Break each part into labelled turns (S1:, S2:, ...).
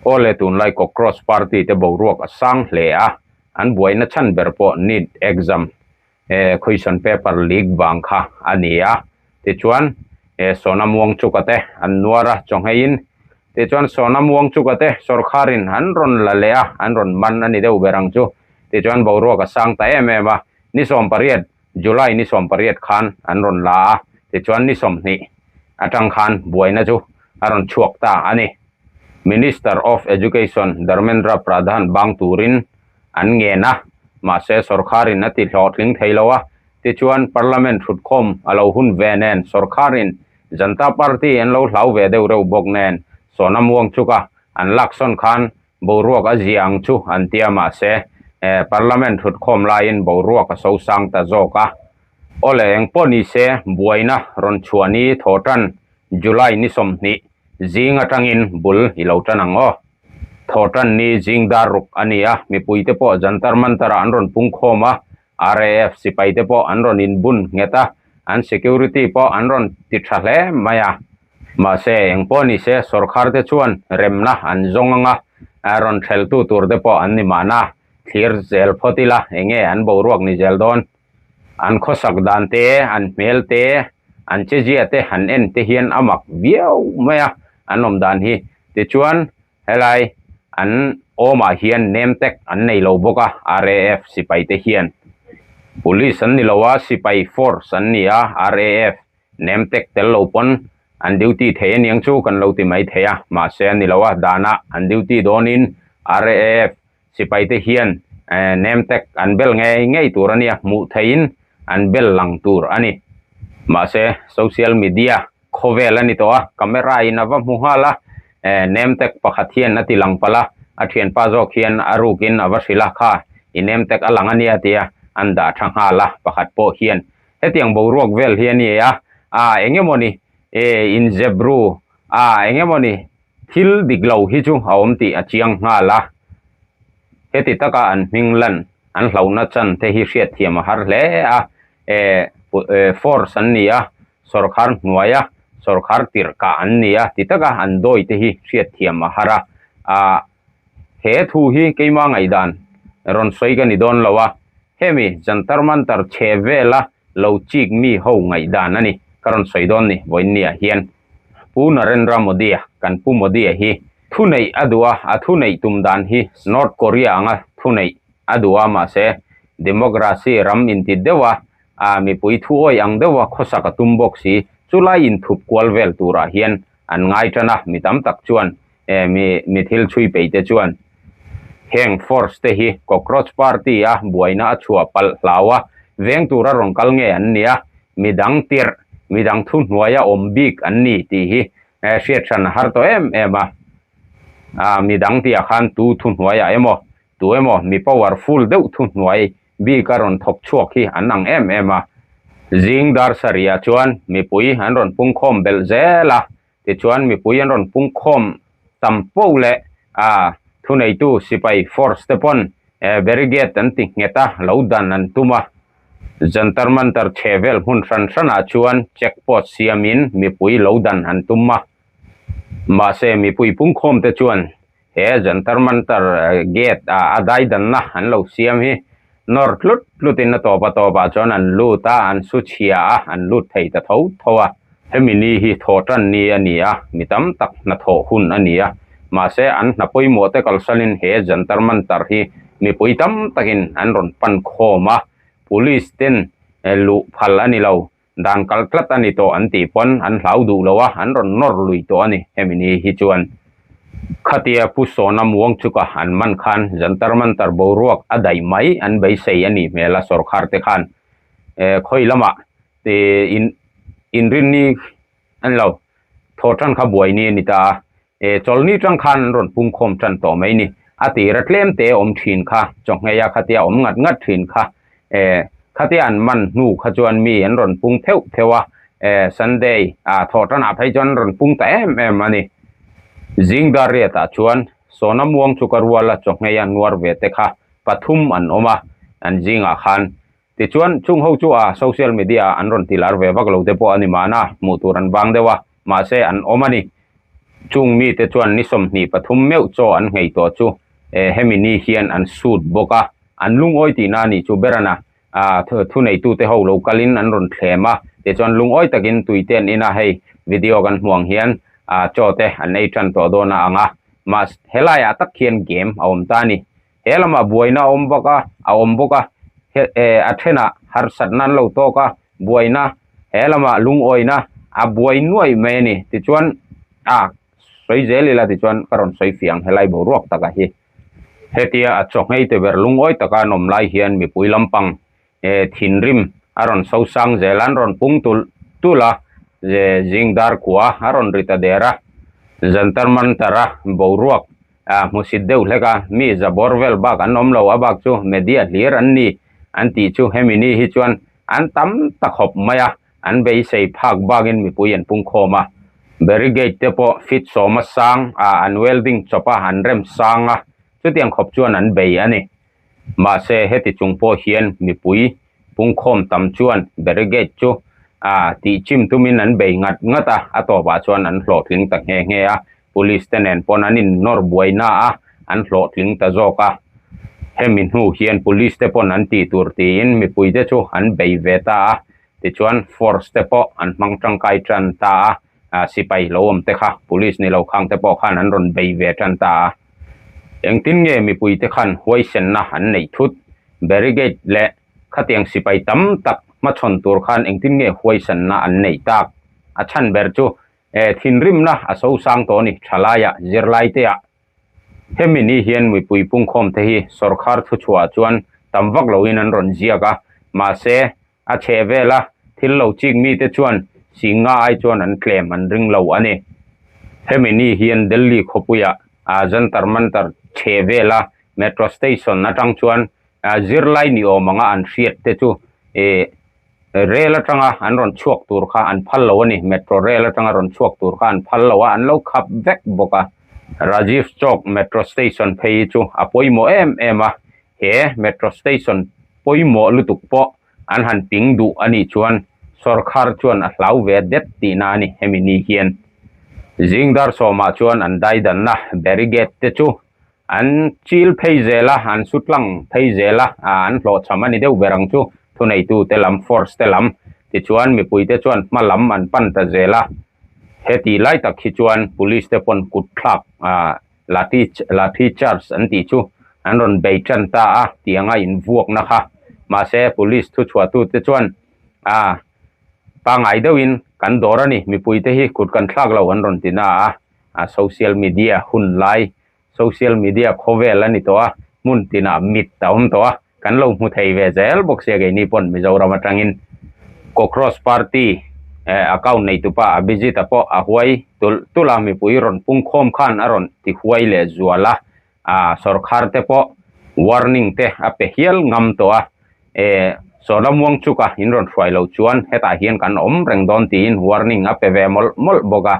S1: Awle tunlai Cockroach Party te boruak a sang hle a, an buaina chhan ber pawh NEET exam question paper leak vang kha a ni a. Tichuan Sonam Wangchuka te an nuar a chawngheiin tichuan Sonam Wangchuka te sawrkharin an rawn la leh a, an rawn man a ni deuh ber ang chu. Tichuan boruak a sang ta em em a, ni 18 July ni 18 khan an rawn la a, tichuan ni 20 atang khan buaina chu a rawn chhuak ta a ni. Minister of Education Dharmendra Pradhan bang turin an ngen a, mahse sawrkharin a ti hlawhtling thei lo a, tichuan Parliament thutkhawm a lo hun ve nen sawrkharin Janta Party an lo hlau ve deuh reuh bawk nen Sonam Wangchuk-a an laksawn khan boruak a zia ang chu an ti a, mahse Parliament thutkhawm laiin boruak a sosang ta zawk a. Awle engpawh ni se buaina rawn chhuah ni thaw tan July ni 20 zing atangin bul i lo tan ang aw. Thaw tan ni zing dar ruk a ni a, mipuite pawh Jantar Mantar-ah an rawn pung khawm a, RAF sipaite pawh an rawn inbun nghet a, an security pawh an rawn ti tha hle mai a. Mahse, engpawh ni se sawrkhar te chuan remna an zawng anga rawn theltu tur te pawh an ni mahna, thlir zel phawt ila enge an boruak ni zel dawn. An khawsak dan te, an hmel te, an chezia te han en te hian a mak viau mai a, an awm dan hi. Tichuan, helai an awmah hian name tag an nei lo bawk a, RAF sipai te hian. Police an ni lo a, sipai force an ni a, RAF name tag tel lo pawn an duty thei aniang chu kan lo ti mai thei a, mahse a ni lo a, danah an duty dawnin RAF Sipaite hian name tag an bel ngei ngei tur a nia, hmuh theihin an bel lang tur a ni. Mahse, social media khawvel a ni tawh a, camera in a va hmu nghal a, name tag pakhat hian a ti lang palh a, a thianpa zawk hian a rukin a va hrilh a, kha i name tag a lang a nia tia an dah tha nghal a, pakhat pawh hian hetiang boruak vel hi a ni a, a engemawni inzep ru a engemawni Thil dik lo hi chu a awm tih a chiang nghal a, heti taka an hming lan an hlauhna chan te hi hriatthiam a har hle a, e force an ni a, sawrkhar hnuaia sawrkhar tirhkah an ni a ti taka an dawi te hi hriatthiam a har a, ah he thu hi keima ngaihdan rawn sawi ka ni dawn lo a, hemi Jantar Mantar chhe vela lo chik mi ho ngaihdan a ni ka rawn sawi dawn ni vawiinniah hian. Pu Narendra Modi-a, kan Pu Modi-a hi thuneih a duh a, a thuneih tum dan hi North Korea anga thuneih a duh a, mahse democracy ram inti deuh a, a mipui thuawi ang deuh a khawsak a tum bawk si, chulai inthup kual vel turah hian an ngai tan a, mi tam tak chuan mi mi thil chhui peih te chuan heng force te hi Cockroach Party a buaina a chhuah palh hlau a, veng tura rawn kal nge an nia, midang tirh, midang thuhnuaia awm bik an ni tih hi hriat hran a har tawh em em a, ah midang tihah khan tu thuhnuaiah emaw, tu emaw mi powerful deuh thuhnuai bik a rawn thawk chhuak hi an ang em em a. Zing dar sarihah chuan mipui an rawn pungkhawm belh zel a, Tichuan mipui an rawn pungkhawm tam poh leh a thuneitu sipai force te pawn barricade an ti nghet a, lo dan an tum a. Jantar Mantar chhe vel hmun hran hranah chuan check post siamin mipui lo dan an tum a. Mahse mipui pungkhawm te chuan he Jantar Mantar gate a daidanna an lo siam hi nawr tlut tlutin a tawp a tawpah chuan an lut a, an su chhia a, an lut thei ta tho tho a. Hemi ni hi thawh tan ni a ni a, mi tam tak hnathawh hun a ni a, mahse an hna pawimawh te kalsanin he Jantar Mantar hi mipui tam takin an rawn pan khawm a, Police ten luh phal a ni lo. Dan kal tlat a ni tawh an tih pawn an hlau duh lo a, an rawn nawr lui tawh a ni. Hemi ni hi chuan khatia Pu Sawna Muangchuka an man khan Jantar Mantar boruak a daih mai an beisei a nih hmel a sawrkhar te khan khawi lamah in inrinni an lo thaw tan kha buai ni a ni ta a, chawlni tang khan an rawn pungkhawm tan tawh mai ni. A tira tlem te awm thin kha, chawhngei a khatia awm ngat ngat thin kha, khatia an man hnu kha chuan mi an rawn pung theuh theuh a, Sunday ah thawh tanah phei chuan an rawn pung ta em em a ni. Zing dar riatah chuan Sawna muang chu ka rual a, chawhngei a nuar ve te kha pathum an awm a, an zingah khan Tichuan, chung ho chu a social media ah an rawn ti lar ve vak lo te pawh a ni mahna, hmuh tur an vang deuh a, mahse an awm a ni. Chung mite chuan ni 23 meuh chaw an nghei tawh chu hemi ni hian an sut bawk a, an lungawi tihna a nih chu ber a na. Thuneitute ho lo kalin an rawn thlem a, tichuan lungawi takin tui te an in a, hei video kan hmuh ang hian chaw te an ei tan tawh dawn a ang a, mahse helaiah tak hian game a awm ta a ni. He lamah buaina a awm bawk a, a awm bawk a, he a thenah harsatna an lo tawk a, buaina he lamah lungawina a buai nuaih mai a ni. Tichuan a sawi zel ila tichuan ka rawn sawi fiah ang helai boruak taka hi. Hetia a chaw nghei te ber lungawi taka an awm lai hian mipui lampang thinrim a rawn so sang zel a, an rawn pung tulh tulh a, zing dar kua a rawn ri ta der a, Jantar Mantar a boruak hmusit deuh hlek a, mi za bawr vel bak an awm lo, a bak chu media hlir an ni an tih chu hemi ni hi chuan an tam ta khawp mai a, an beisei phak bakin mipui an pung khawm a, barricade te pawh feet sawma sang ah an welding chawp a, an rem sang a, chutiang khawp chuan an bei a ni. Mahse, heti chung pawh hian mipui pungkhawm tam chuan barricade chu a tihchim tumin an bei ngat ngat a, a tawpah chuan an hlawhtling ta nghe nghe a, police te nen pawn an innawr buai na a, an hlawhtling ta zawk a. Hemi hnu hian police te pawn an tih tur tiin mipui te chu an bei ve ta a, tichuan force te pawh an hmang tangkai tan ta a, sipai lo awm te kha police ni lo khang te pawh khan an rawn bei ve tan ta a. Engtin nge mipuite khan huaisenna an neih thut? Barricade leh khatiang sipai tam tak hmachhawn tur khan engtin nge huaisenna an neih tak? A chhan ber chu thinrimna a sosang tawh a ni, thalaiah, zirlaiteah. Hemi ni hian mipui pungkhawmte hi sawrkhar thuchhuah chuan tam vak loin an rawn ziak a, mahse a chheh vela thil lo chik mite chuan Singha ai chuan an tlem an ring lo a ni. Hemi ni hian Delhi khawpuiah Jantar Mantar chheh vela Metro Station atang chuan zirlai ni awm anga an hriat te chu rail atanga an rawn chhuak tur kha an phal lo a ni. Metro rail atanga rawn chhuak tur kha an phal lo a, an lo khap vek bawk a. Rajiv Chowk Metro Station phei hi chu a pawimawh em em a, he Metro Station pawimawh lutuk pawh an han ping duh a nih chuan sawrkhar chuan a hlau ve det tihna a ni hemi ni hian. Zing dar sawmah chuan an daidanna barricade te chu an chil phei zel a, an su tlang phei zel a, an hlawhchham a ni deuh ber ang chu thuneitute lam force te lam tichuan mipuite chuan hma lam an pan ta zel a, heti lai tak hi chuan police te pawn kut thlak Lathi lathi charge an tih chu an rawn bei tan ta a tih anga invuakna kha. Mahse police thuchhuahtute chuan a pangngai deuhin kan dawr a ni, mipuite hi kut kan thlak lo an rawn ti na a. A social media hun lai, social media khawvel a ni tawh a, hmun tinah mit a awm tawh a, kan lo hmu thei ve zel bawk sia keini pawn Mizoram atangin Cockroach Party account neitupa Abhijit-a pawh a huai tulh tulh a, mipui rawn pungkhawm khan a rawn ti huai leh zual a, a sawrkhar te pawh warning te a pe hial ngam tawh a, e Sawla Muangchuka in rawn hruai loh chuan hetah hian kan awm reng dawn tiin warning a pe ve mawlh mawlh bawk a.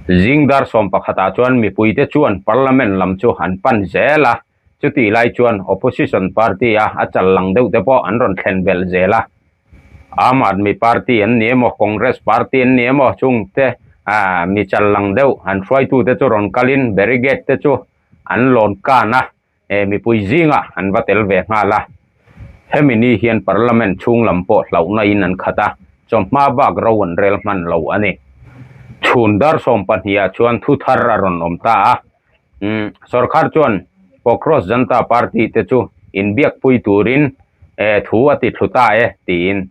S1: Zing dar 11 ah chuan mipuite chuan Parliament lam chu an pan zel a. Chutih lai chuan Opposition party a a chal lang deuh te pawh an rawn thlen belh zel a. Aam Aadmi Party an ni emaw, Congress Party an ni emaw chung te mi chal lang deuh an hruaitu te chu rawn kalin barricade te chu an lawn kan a, mipui zingah an va tel ve nghal a. Hemi ni hian Parliament chhung lam pawh hlauhna in an khat a, chawhma bak ro an rel hman lo a ni. Chhun dar 12 ah chuan thu thar a rawn awm ta a. Umm sorkar chuan Cockroach Janta Party te chu inbiakpui turin eh thu a ti thlu ta e tiin.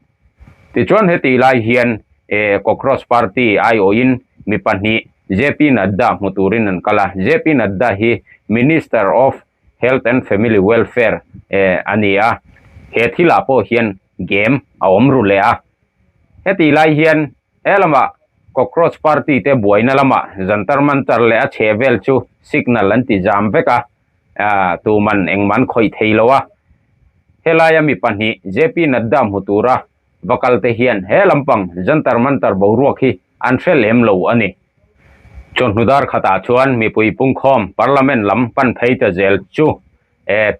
S1: Tichuan heti lai hian eh Cockroach Party aiawhin mi pahnih JP Nadda hmu turin an kal a. JP Nadda hi Minister of Health and Family Welfare eh a ni a. He thilah pawh hian game a awm ru leh a. Heti lai hian He lamah Cockroach Party te buaina lamah Jantar Mantar leh a chhe vel chu signal an ti jam vek a, tuman engmah an khawih thei lo a. Helaia mi pahnih JP Nadda hmu tura va kal te hian he lampang Jantar Mantar boruak hi an hre lem lo a ni. Chawhnu dar khatah chuan mipui pungkhawm Parliament lam pan phei ta zel chu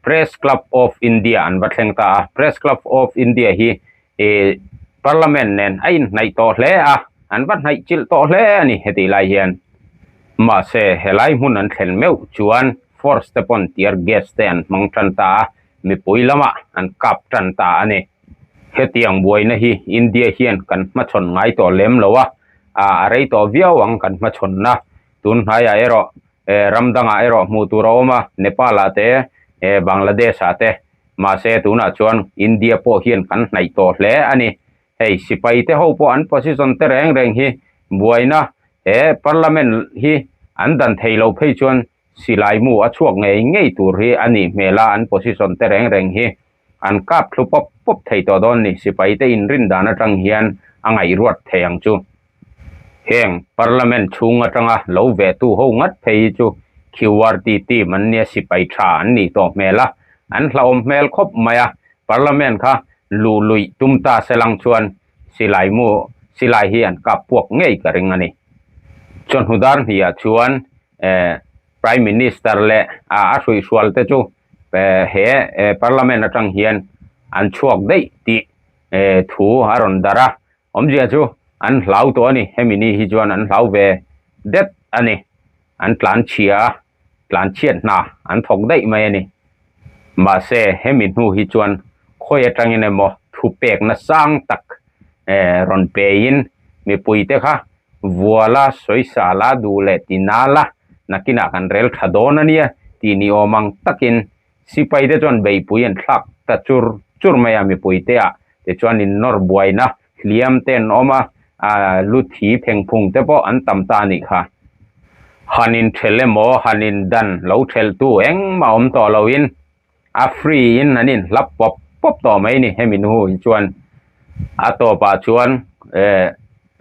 S1: Press Club of India an va thleng ta a. Press Club of India hi I Parliament nen a inhnaih tawh hle a, an va hnaih chilh tawh hle a ni hetih lai hian. Mahse, helai hmun an thlen meuh chuan force te pawn tear gas te an hmang tan ta a, mipui lamah an kap tan ta a ni. Hetiang buaina hi India hian kan hmachhawn ngai tawh lem lo a, a rei tawh viau ang kan hmachhawnna. Tun hnaiah erawh ram dangah erawh hmuh tur a awm a, Nepal ah te, Bangladesh ah te. Mahse, tunah chuan India pawh hian kan hnaih tawh hle a ni. Hei sipai te ho pawh an position te reng reng hi buaina he parliament hi an dan thei lo phei chuan silai mu a chhuak ngei ngei tur hi a nih hmel a, an position te reng reng hi an kap thlu pawp pawp thei tawh dawn ni, sipai te inrin dan atang hian a ngaihruat thei ang chu. Heng parliament chhung atanga lo ve tu ho ngat phei hi chu QRT team an nia sipai tha an nih tawh hmel a, an hlauhawm hmel khawp mai a, parliament kha luh luih tum ta se lang chuan silai mu silai hi an kap puak ngei ka ring a ni. Chawhnu dar hniah chuan eh Prime Minister leh a a hruihhrual te chu eh he parliament atang hian an chhuak daih tih eh thu a rawn darh a, awmzia chu an hlau tawh a ni, hemi ni hi chuan an hlau ve det a ni, an tlan chhia a. tlan chhiat hna an thawk daih mai a ni. Mahse, hemi hnu hi chuan khawi atangin emaw thupekna sang tak rawn pein mipuite kha vuala sawisa la duh leh tina la nakinah kan rel tha dawn a nia tih ni awm ang takin sipaite chuan beihpui an thlak ta chur chur mai a mipuite ah tichuan innawr buaina hliam te an awm a, lu thi phengphung te pawh an tam ta a nih kha. Han inthelh emaw, han indan lo thelhtu engmah awm tawh loin a free in an inhlap pawp pawp tawh mai ni hemi hnu hi chuan a tawpah chuan eh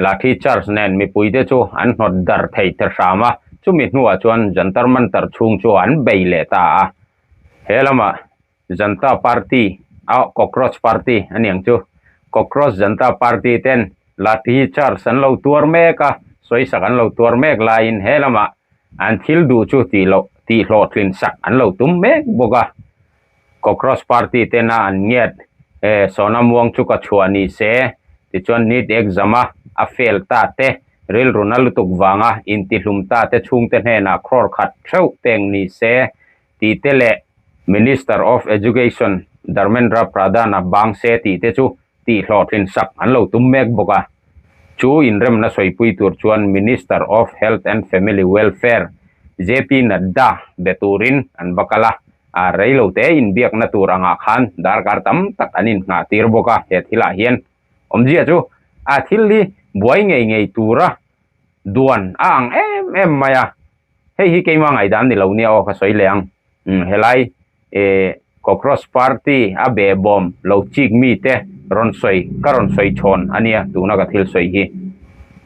S1: lathi charge nen mipui te chu an hnawt dar thei ta hram a, chumi hnuah chuan Jantar Mantar chhung chu an bei leh ta a, he lamah Janta Party a Cockroach Party a niang chu. Cockroach Janta Party ten Lathi charge an lo tuar mek a, sawisak an lo tuar mek laiin he lamah an thil duh chu tih loh tih hlawhtlin sak an lo tum mek bawk a. Cockroach Party tena an ngiat e Sona Muang chu ka chhuah ni se tichuan NEET exam a a fail ta te rilru na lutuk vanga intihlum ta te chhungte hnenah crore khat theuh peng ni se tih te leh Minister of Education Dharmendra Pradhan-a bang se tih te chu tih hlawhtlin sak an lo tum mek bawk a. Chu inremna sawipui tur chuan Minister of Health and Family Welfare JP Nadda be turin an va kal a, a reilo te inbiakna tur angah khan darkar tam tak an innghah tir bawk a, he thilah hian awmzia chu a thil hi buai ngei ngei tura duan a ang em em mai a. Hei hi keimah ngaihdan ni lo nia aw ka sawi leh ang. Umm helai eh Cockroach Party a behbawm lo chik mite rawn sawi ka rawn sawi chhawn a nia tuna ka thil sawi hi.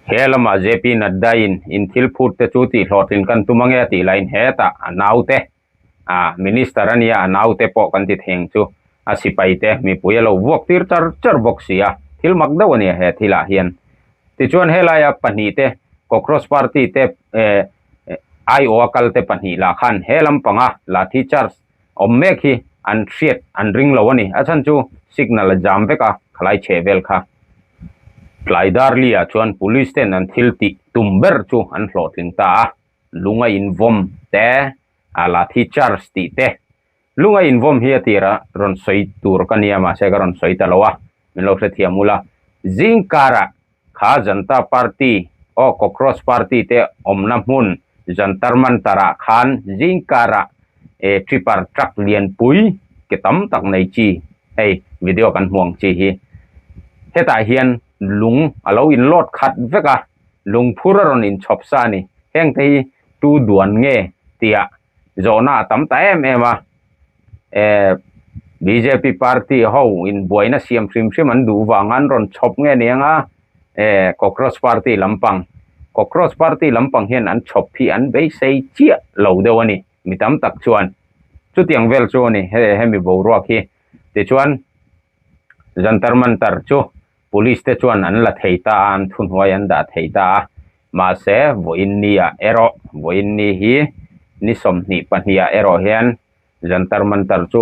S1: He lamah JP Nadda in in thil phut te chu tih hlawhtlin kan tum ange a tih laiin hetah a naute ah Minister a nia a naute pawh kan ti thei ang chu a sipai te mipui a lo vuak tir char char bawk si a thil mak deuh a nia he thilah hian. Tichuan helaia pahnih te Cockroach Party te eh aiawh a kal te pahnih lah khan he lampanga lathi charge awm mek hi an hriat an ring lo a ni. A chhan chu signal a jam vek a khalai chheh vel kha. Tlai Darli ah chuan police ten an thil tih tum ber chu an hlawhtling ta a, lung a invawm te a lathi charge tih te Lunga invawm hi a tirah rawn sawi tur ka nia mahse ka rawn sawi ta lo a, min lo hrethiam ula. Zing karah kha Janta Party aw Cockroach Party te awmna hmun Jantar Mantar ah khan zing karah e tripper truck lianpui ke tam tak nei chi hei video kan hmu ang chi hi hetah hian lung a lo in load khat vek a, lungphur a rawn inchhawp sa a ni. Heng te hi tu duan nge tih ah zawhna a tam ta em em a, eh bjp party ho in buaina siam hrim hrim an duh vang an rawn chhawp nge ni anga eh cockroach party lampang cockroach party lampang hian an chhawp hi an beisei chiah lo deuh a ni mi tam tak chuan chutiang vel chu a ni he hemi boruak hi tichuan Jantar Mantar chu Police te chuan an la thei ta a, an thuhnuai an dah thei ta a, mahse vawiin ni ah erawh vawiin ni hi ni 22 ah erawh hian Jantar Mantar chu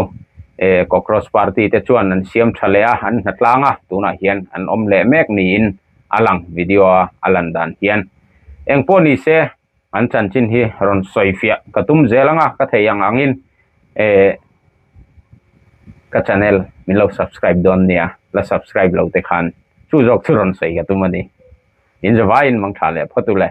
S1: eh Cockroach Party te chuan an siam tha leh a, an hnatlang a, tunah hian an awm leh mek niin a lang video a a lan dan hian. Engpawh ni se. An chanchin hi rawn sawi fiah ka tum zel ang a, ka thei ang angin eh ka channel min lo subscribe dawn nia, la subscribe lo te khan chu zawk chu rawn sawi ka tum a ni. In zavaiin mang tha leh phawt u le.